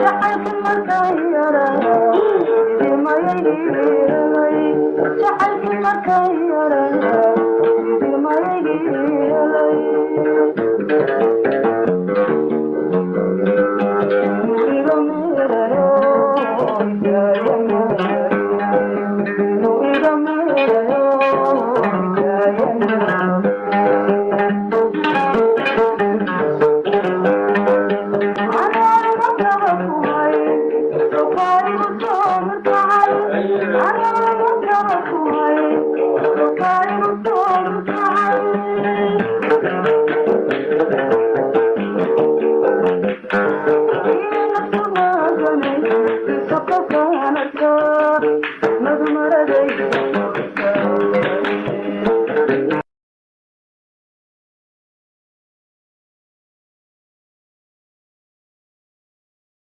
Jacaylka markaan yaraa sidii mayay helay, jacaylka markaan yaraa sidii mayay helay.